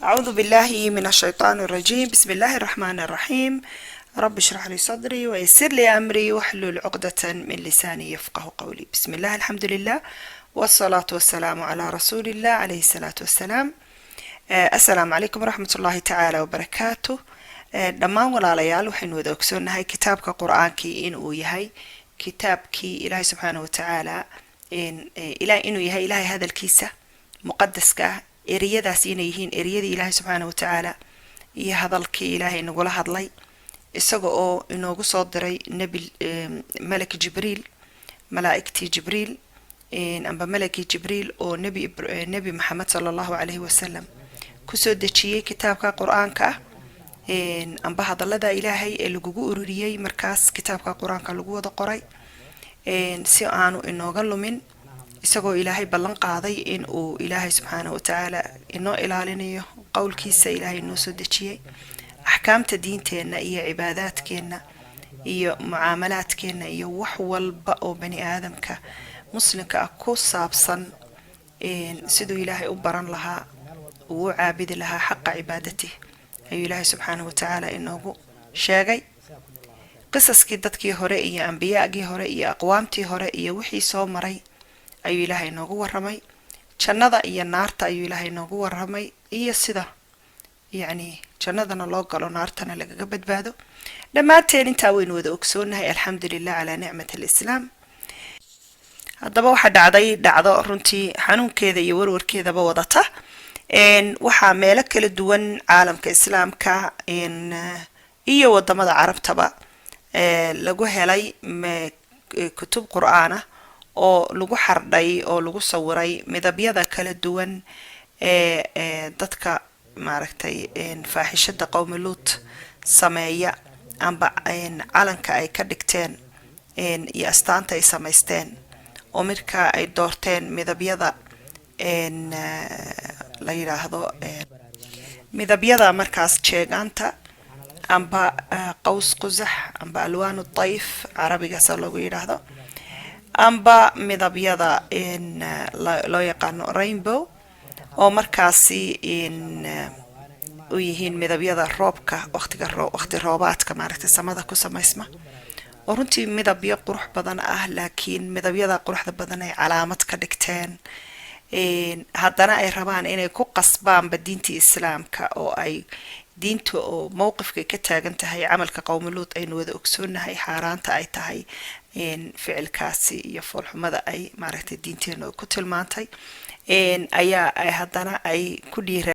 أعوذ بالله من الشيطان الرجيم، بسم الله الرحمن الرحيم، رب اشرح لي صدري ويسر لي أمري واحلل عقدة من لساني يفقه قولي. بسم الله، الحمد لله، والصلاة والسلام على رسول الله عليه الصلاة والسلام. السلام عليكم ورحمة الله تعالى وبركاته. Dhammaan walaalayaal, waxaynu wada ogsoonnahay kitaabka Qur-aankii inuu yahay kitaabkii Ilaahay subxaana watacaala, inuu yahay Ilaahay hadalkiisa muqadaska ah, ereyadaas inay yihiin ereyadii Ilaahay subxaana watacaala iyo hadalkii Ilaahay inagula hadlay, isaga oo inoogu soo diray nebi malak Jibriil, malaa'igtii Jibriil amba malakii Jibriil, oo Nebi Maxamed sala Allahu calayhi wasalam kusoo dejiyey kitaabka Qur-aanka ah, amba hadallada Ilaahay ee lagugu ururiyey markaas kitaabka Qur-aanka lagu wada qoray, si aanu inooga lumin, isagoo Ilaahay ballan qaaday in uu Ilaahay subxaana watacaala inoo ilaalinayo qowlkiisa Ilaahay inoo soo dejiyey. Axkaamta diinteenna iyo cibaadaadkeenna iyo mucaamalaadkeenna iyo wax walba oo bani aadamka muslimka ah ku saabsan, siduu Ilaahay u baran lahaa, uu u caabudi lahaa xaqa cibaadatih, ayuu Ilaahay subxaana watacaala inoogu sheegay. Qisaskii dadkii hore iyo ambiyaagii hore iyo aqwaamtii hore iyo wixii soo maray ayuu Ilaahay inoogu waramay. Jannada iyo naarta ayuu Ilaahay inoogu waramay, iyo sida yacni jannadana loo galo, naartana lagaga badbaado. Dhammaanteen intaa waynu wada ogsoonahay. Alxamdu lilah calaa nicmat alislaam. Haddaba waxaa dhacday dhacdo runtii xanuunkeeda iyo warwarkeedaba wadata. Waxaa meelo kala duwan caalamka Islaamka iyo wadamada Carabtaba lagu helay kutub Qur-aan ah oo lagu xardhay oo lagu sawiray midabyada kala duwan ee dadka maaragtay faaxishada qowmi Luut sameeya, amba calanka ay ka dhigteen iyo astaanta ay samaysteen, oo markaa ay doorteen midabyada la yidhaahdo midabyada markaas jeegaanta amba qaws qusax amba alwaanu dayf Carabigaasa loogu yidhaahdo, amba midabyada loo yaqaano rainbow, oo markaasi u yihiin midabyada roobka, waqtiga waqti roobaadka maaragtay samada ku samaysma, oo runtii midabyo qurux badan ah. Laakiin midabyada quruxda badan ay calaamad ka dhigteen, haddana ay rabaan inay ku qasbaanba diintii Islaamka, oo ay diinta oo mowqifkay ka taagan tahay camalka qowmiluud aynu wada ogsoonahay xaaraanta ay tahay ficilkaasi iyo foolxumada ay maaragtay diinteenu ku tilmaantay, ayaa ay haddana ay ku dhiira